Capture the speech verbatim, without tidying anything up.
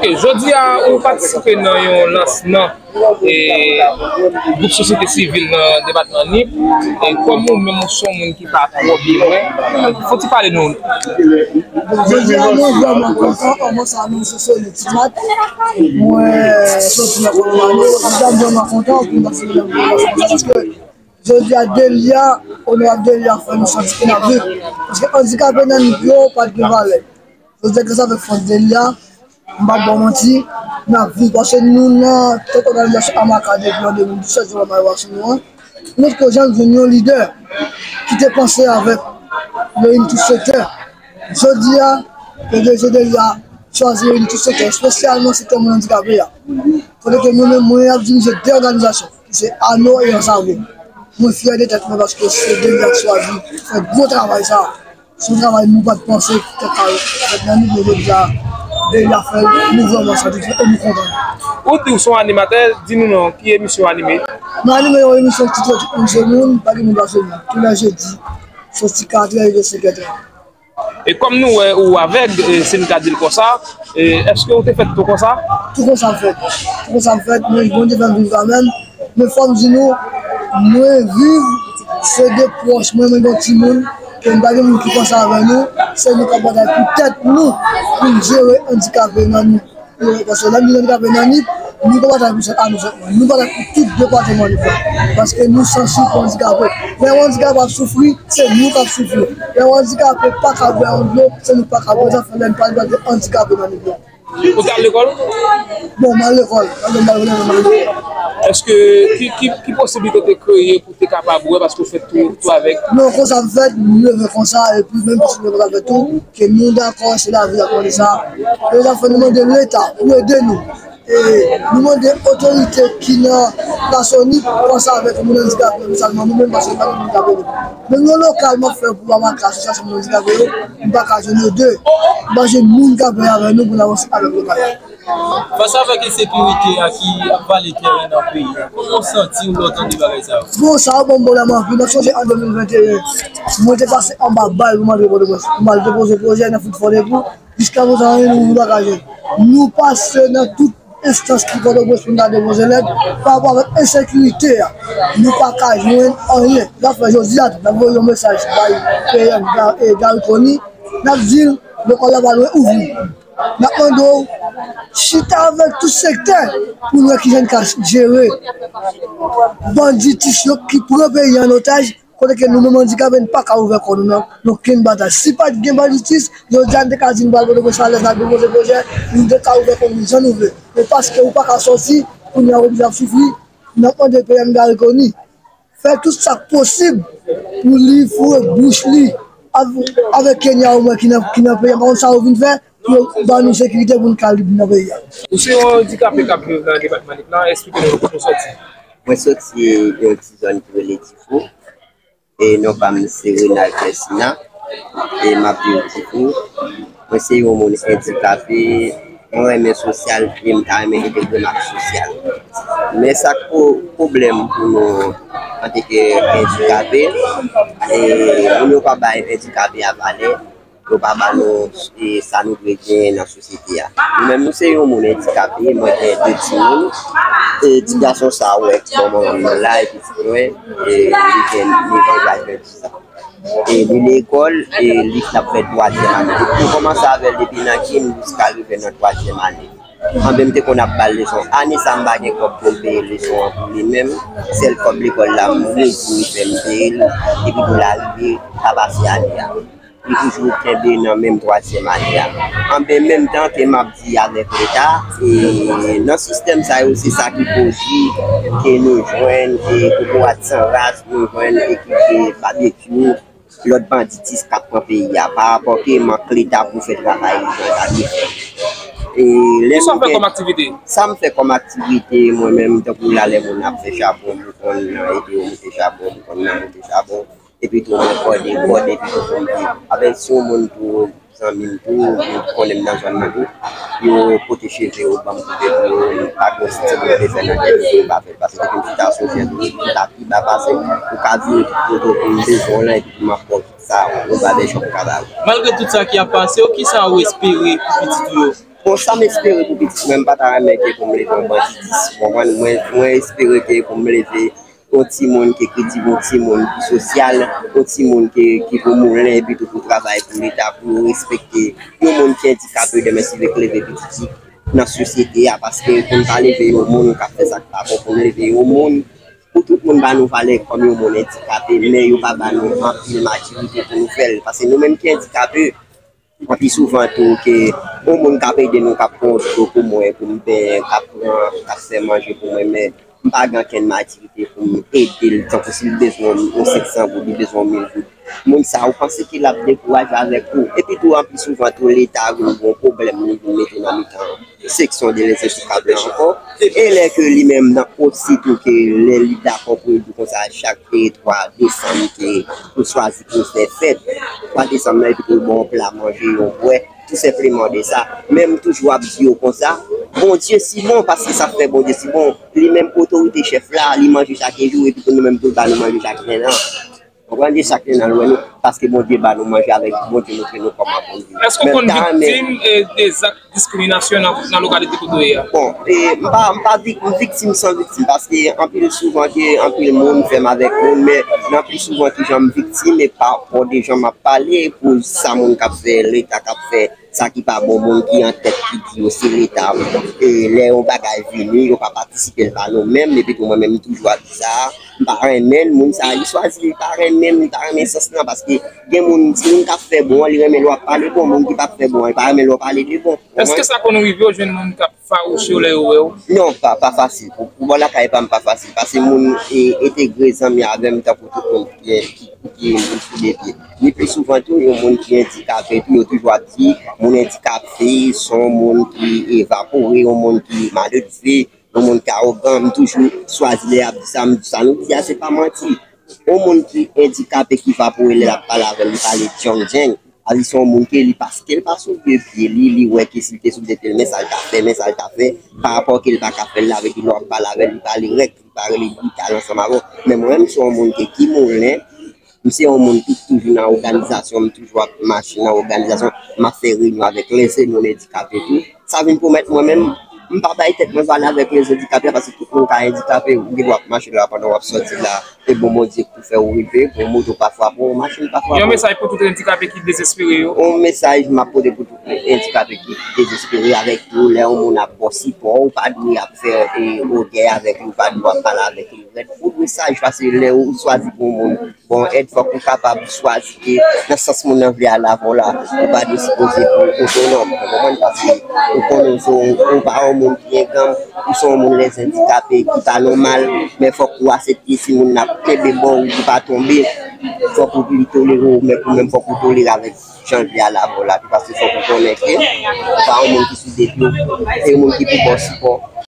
Ok, jodi a ou patisipe nan yon lansman e, gwoup sosyete sivil nan depatman Nip. E kòm ou menm ou se yon moun ki pa twò byen wè, fò w ti pale nou. Jodi a mwen vrèman kontan, anvan sa nou se Sony Timat. Mwen soti nan Kolomano, jodi a m vrèman kontan pou m patisipe nan yon lansman sa paske jodi a Delia, onorab Delia fè nou santi ke n ap viv. Paske andikape nan Nip yo pa t gen valè. Jodi a gras avèk fòs Delia, m p ap ba w manti, n ap viv. Paske nou nan tèt òganizasyon Amaka depi an de mil disèt, jan Mama yo sou nou an. Nou t ko janm jwenn yon lidè ki te panse avèk reyini tout sektè. Jodi a, P D G Delia chwazi reyini tout sektè, espesyalman sektè moun andikape a. Kote ke mwen menm, mwen ap dirije de òganizasyon, ki se Ano e Ansavo. Mwen fyè de tèt mwen paske se Delia k chwazi fè gwo travay sa a. Se yon travay nou pa t panse ki t ap ka fèt nan nivo jodi a. Delia fè l, nou vrèman satisfè e nou kontan. Ou di w se yon animatè, di nou non, ki emisyon w anime? Mwen anime yon emisyon ki titre Tout moun se moun, pa gen moun pa se moun. Tou lè jedi, soti katrè rive senkè trant. E kòm nou wè ou avèg, e, si n ka di l konsa, e, èske ou te fèt tou konsa? Tou konsa m fèt. Tou konsa m fèt, men Bondye fè m viv kanmenm. Men fò m di nou, mwen viv, se de pwòch mwen, mwen gen yon timoun, ke m pa gen moun ki panse avè nou, se nou k ap batay pou tèt nou, pou n jere andikape nan nou. Paske lè nou andikape nan Nip, nou pa batay pou sèl a nou sèlman. Nou batay pou tout depatman Nip la. Paske nou sansib pou andikape. Lè yon andikape ap soufri, se nou k ap soufri. Lè yon andikape pa ka bwè yon dlo, se nou pa ka bwè. Sa fè lè nou pa gen andikape nan Nip la. Ou t al lekòl? Bon, m al lekòl. M al lekòl. Èske ki, ki, ki posiblite w te kreye pou te kapab wè paske w fèt tou, tou avèg? Non, konsa m fèt, m leve konsa, epi menm si m leve konsa m fèt tou, ke nou dakò, se lavi a mande sa. E sa fè nou mande Leta pou ede nou. E nou mande otorite ki nan Lasoni pou panse avèk moun andikape yo, non sèlman nou menm, paske nou pa gen moun k ap ede nou. Menm yon lokal m ap fè pou Amaka, asosyasyon moun andikape yo, m pa ka jwenn yo de. M pa jwenn moun k ap vin avè nou pou n avanse avèk lokal la. Fas avèk ensekirite a ki ap vale teren nan peyi a, kòman w santi w lè w tande bagay sa yo? Bon, sa yo ban m pwoblèm anpil. Mwen sonje an de mil venteyen, mwen te pase anba bal pou m antre Pòtoprens. Pou m al depoze pwojè nan Foot Fò Debout. Jiskaprezan, anyen nou, nou pa ka jwenn. Nou pase nan tout enstans ki Pòtoprens pou n ta depoze lèt pa rapò avèk ensekirite a. Nou pa ka jwenn anyen. Sa fè jodi a tou, n ap voye yon mesaj bay P M Ga-, e, Garry Conille. N ap di l, lekòl la pa lwen ouvri. N ap mande w chita avèk tout sektè pou n wè kijan n ka jere banditis yo ki pran peyi an otaj, kote ke nou menm andikape n pa ka ouvè kò nou nan, nan okenn batay. Si pa t gen banditis, jodi a n te ka di n pral Pòtoprens alèz n al depoze pwojè, nou te ka ouvè kò nou jan nou vle. Men paske ou pa ka sòti, kounye a w oblije ap soufri, n ap mande P M Garry Conille fè tout sa k posib pou li foure bouch li av-, avèk Kenya omwen ki nan, ki nan peyi a. Pa konn sa yo vin fè pou yo ban nou sekirite pou n ka lib nan peyi a. Ou se yon andikape k ap viv nan depatman Nip la, eksplike nou kote w sòti. Mwen soti yon ti zòn ki rele Difou. E non pa m se Renald Persina. E m ap viv Difou. Mwen se yon moun andikape, mwen renmen sosyal, e m ta renmen entegre m ak sosyal. Men sa k pwo-, pwoblèm pou nou antanke andikape, e moun yo pa bay andikape a valè, yo pa ba nou, e, sa nou dwe genyen nan sosyete a. Nou menm, nou se yon moun andikape, mwen gen de timoun, e ti gason sa a w wè k bò manman m nan la, e pitit mwen, e li gen nèf an, l pral fè dis an. E li lekòl, e li t ap fè twazyèm ane. Depi m kòmanse avè l depi nan kin jiska rive nan twazyèm ane. Anben, m te konn ap ba l leson. Ane sa a, m pa gen kòb pou m peye leson an pou li menm. Sèl kòb lekòl la, m redi m fè m peye l. Epi pou l arive, sa pase ane a. Li toujou kenbe nan menm twazyèm ane a. Anben, menm tan ke m ap di avèk Leta, e nan sistèm sa yo, se sa ki koze ke nou jwenn, e, kokorat san ras, nou jwenn ekip de babekyou, lòt banditis k ap pran peyi a, pa rapò ke mank Leta pou fè travay li jan l ta dwe fè. E lè Kisa w nou fè gen kòm aktivite? Sa m fè kòm aktivite, mwen menm, tankou la, lè moun ap fè chabon, m konn ede yo moute chabon, m konn nan moute chabon. Epi tou, mwen kòde, kòde, epi tou, pou m viv. Avèk si yon moun tou, zanmi m tou, ki konnen m nan zòn nan tou, yo pote cheve yo, ban m koupe pou yo, m pa gen yon stil mwen vle fè nan tèt yo, pou m pa fè l. Paske depi m chita sou jèn, m ta pi ba pase m. Ou ka vire tout kote pou m bezwen w lan, epi pou m ap pran tout sa, yon babèchòp ka ba ou. Malgre tout sa ki ap pase yo, kisa ou espere pou pitit ou yo? Bon, sa m espere pou pitit mwen, m pa ta renmen ke pou m leve yon banditis. Ou konprann? Mwen, mwen espere ke pou m leve yon timoun ki kredib, yon timoun ki sosyal, yon timoun ki, ki pou moulen, epi tou pou travay pou Leta, pou yo respekte yon moun ki andikape, demen si l vle leve pitit li nan sosyete a, paske pou n pa leve yon moun k ap fè sa k pa bon, pou n leve yon moun, pou tout moun ba nou valè kòm yon moun andikape, men yo pa ba nou anpil matirite pou nou fè l. Paske nou menm ki andikape, anpi souvan tou ke yon moun k ap ede nou, k ap pran yon dlo pou mwen, pou m benyen, k ap pran, k ap fè manje pou mwen, men m pa gen ankenn matirite pou m ede l, tankou si l bezwen yon senk san goud, li bezwen yon mil goud. Moun sa, ou panse ke l ap dekouraje avèk ou? Epi tou, anpi souvan tou, Leta vin gen yon pwoblèm, li vin mete nan mitan seksyon de lendikap la ankò. E lè ke li menm nan osi tou ke lè li dakò pou l di konsa chak e twa desanm ke pou chwazi pou fè fèt. Twa desanm nan epi pou l ba w pla manje, yon bwè, tou senpleman de sa. Men m toujou ap di yo konsa, Bondye si bon, paske sa fè Bondye si bon. Li menm otorite chèf la, li manje chak jou, epi pou nou menm pou l ba nou manje chak len an. Konprann? Chak len an lwen nou, paske Bondye ba nou manje avèk Bondye montre nou kòman pou n viv. Èske w konn viktim, eh, de zak diskriminasyon nan, nan lokalite kote w ye a? Bon, e, m pa, m pa vik-, m viktim san viktim, paske anpil souvan ke anpil moun fè m avèk moun, men nan pli souvan ki jan m viktim, e pa rapò de jan m ap pale, pou sa moun k ap fè, Leta k ap fè, sa ki pa bon, moun ki an tèt ki di yo se Leta, e lè yon bagay vini, yo pa patisipe l pa nou menm, epi tou mwen menm m toujou ap di sa, m pa renmen l, moun sa li chwazi, li pa renmen m, li pa renmen sans lan, paske gen moun, si moun k ap fè bon an, li renmen lè w ap pale bon, moun ki p ap fè bon an, li pa renmen lè w pale de bon. Èske sa konn rive w jwenn moun k ap fawouche w lè yo wè w? Non, pa, pa fasil. Pou, pou bò lakay pa m, pa fasil. Paske moun e, entegre zanmi avè m tankou tout moun ki, ki, ki moun sou de pye. Ni pli souvan tou, yon moun ki andikape tou, yo toujou ap di, moun andikape, se yon moun ki evapore, yon moun ki maledve, yon moun ki awogan. M toujou chwazi lè y ap di sa, m di sa, nou di a, se pa manti. Yon moun ki andikape, ki evapore, lè l ap pale avè m, li pale djang djang. Sa vle di se yon moun ke li, paske l pa sou de pye li, li wè ke si l te sou de pye l, men sa l ta fè, men sa l ta fè, pa rapò ke l pa ka fè l la, vle di lè w ap pale avè l, li pale rèk, li pa rele brital ansanm avè w. Men mwen menm, m se yon moun ke ki moulen, m se yon moun ki toujou nan òganizasyon, m toujou ap mache nan òganizasyon, m ap fè reyinyon avèk lè se moun andikape tou. Sa vin pwomèt mwen menm, m pa bay tèt mwen valè avèk lè andikape, paske tout moun ka andikape, ou gen dwa ap mache la pandan w ap sòti la, e bon Bondye pou fè ou rive, pou yon moto pa frape w, yon machin pa frape w. Yon mesaj pou tout andikape ki dezespere yo. Yon mesaj m ap pote pou tout andikape ki dezespere avèk tou, lè yon moun ap ba w sipò, ou pa dwe ap fè, e, ogè avèk li, ou pa dwe ap pale avèk li rèd. Ou dwe saj, paske lè ou chwazi pou yon moun ba w èd, fòk ou kapab chwazi ke nan sans moun nan vle al avè w la, ou pa dwe sipoze pou otonòm, ou konprann? Paske ou konnen ou se yon, ou pa yon moun ki enganm, ou se yon moun lè andikape ki pa nòmal, men fòk ou aksepte si moun nan ap kenbe ba w, ou pa tonbe, fòk ou li tolere w, men ou menm fòk ou tolere avèk jan l vle al avè w la tou, paske fòk ou konnen ke ou pa yon moun ki sou de pye w, se yon moun ki pou ba w sipò.